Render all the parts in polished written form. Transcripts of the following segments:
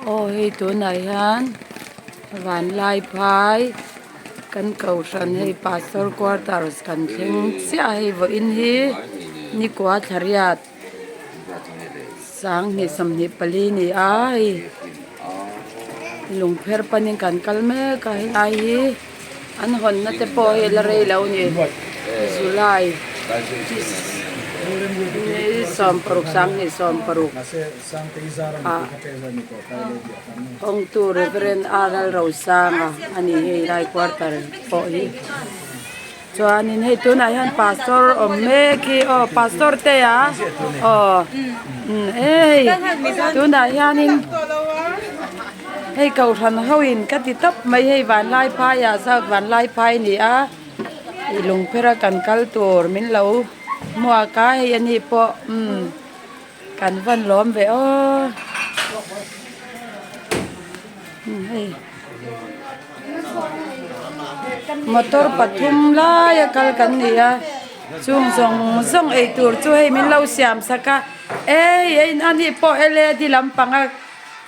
Aw hei tunah hian Vanlaiphai kan kohhran hei pastor quarters kan thleng chiah a hei vawiin hi nikua thlariat sanghnih 24 ni a hei lungpher panin kan kal mek a helai hi an hawnna te pawh hei la rei lo a ni July ni 16 sanghnih 16 ah hawngtu Reverend R Lalrosanga a ni hei lai quarter pawh hi. Chuanin hei tunah hian pastor awm mek hi aw pastor te a aw hei tunah hianin hei kohhran ho in ka ti tawp mai hei Vanlaiphai ah south Vanlaiphai a ni a ih lungpher a kan kal tur min lo hmuak a hei ani pawh umm kan van lawm ve aw hei. Motor pathum laia kal kan ni a chung zawng zawng ei tur chu hei min lo siam sak a ei ei ani pawh L A D lampanga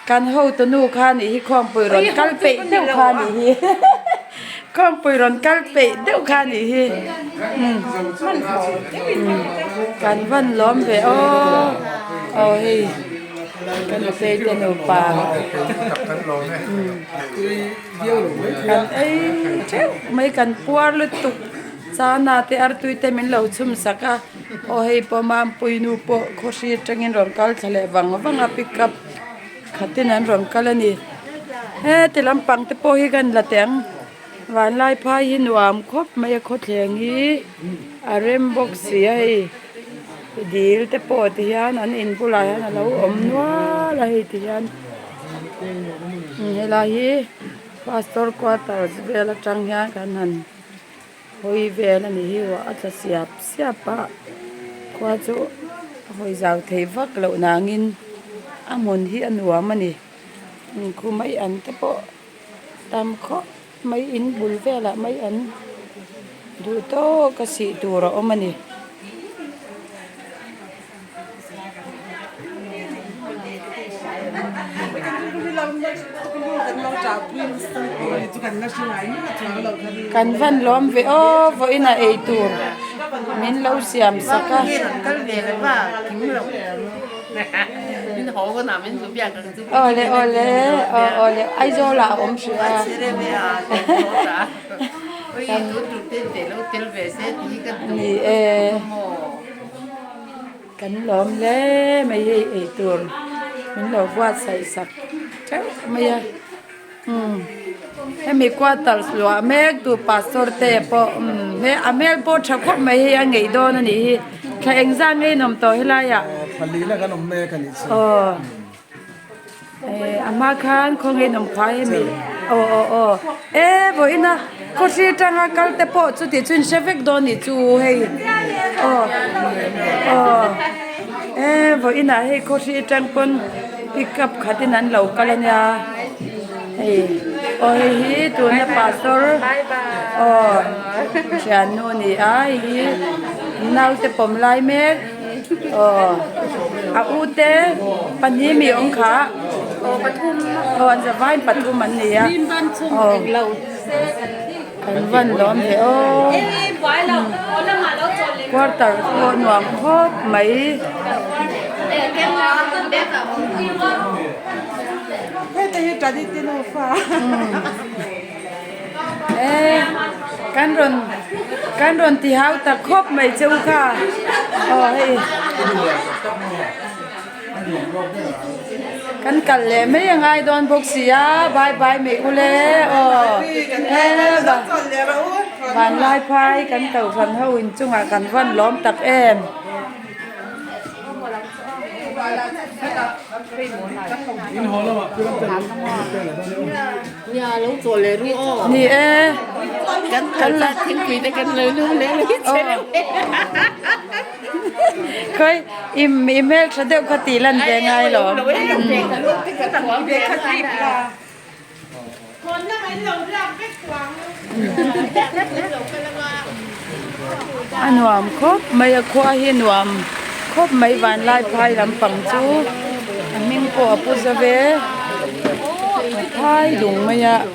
kan hotu nu kha nih hi khawmpui rawn kal peih deuh kha nih hi khawmpui rawn kal peih deuh kha nih hi kan van lawm ve aw aw hei. Ka nupei te nupa kan ei theuh mai kan puar lutuk chana te artui te min lo chhum sak a aw hei pawh mampui nu pawh khawhri atangin rawn kal thla leh vang vang a pick up khatin an rawn kal a ni heti lampang te pawh hi kan la teh ang vanlaiphai hi nuam khawp mai a khawthleng hi a rem bawk si a hei. Dil te pawh ti hian an in bulah hian a lo awm nual a hei ti hian helai hi pastor quarters vel atang hian kan han hawi vel a nih hi ruah a tla siap siap a khua chu a hawi zau thei vak loh nangin a hmun hi a nuam a ni khu mai an te pawh tam khawp mai in bul velah mai an duh tawk a sih tur a awm a ni. Kan van lawm ve aw vawiin ah ei tur min lo siam sak a. Awle awle aw awle Aizawl ah a awm hrih a. Ni e kan lawm hle mai hei eitur min lo buatsaih sak teuh mai a umm hemi quarters luah mek tu pastor te pawh umm he a hmel pawh tha khawp mai hei a ngeih dawn a nih hi thla engzah nge in awm tawh helai ah. Aw. A hma khan khawnge in awm phai hemi aw aw aw e vawiin a khawhri atanga kal te pawh chuti chu in hre vek dawn nih chu hei aw aw e vawiin ah hei khawhri atang pawn pick up khat in an lo kal ania hei aw hei hi tuna pastor aw thiannu a ni a hei hi naute pawm lai mek. Aw a u te pahnih mi awm kha aw pathum aw an zavain pathum an ni a aw kan van lawm ve aw quarter pawh nuam khawp mai. E kan rawn kan rawn ti hau tak khawp mai che u kha aw hei kan kal leh mai a ngai dawn bawk si a bye bye mai u le aw e vanlai phai kan kohhran ho inchungah kan van lawm tak em. Ni e kan la thingpui te kan lo lum leh mai che khawi i hmel tha deuh kha tih lan ve ngai lo. A nuam khawp mai a khua hi nuam khawp mai vanlai phai lampang chu a hming pawh a pu za ve. Phai lung mai a.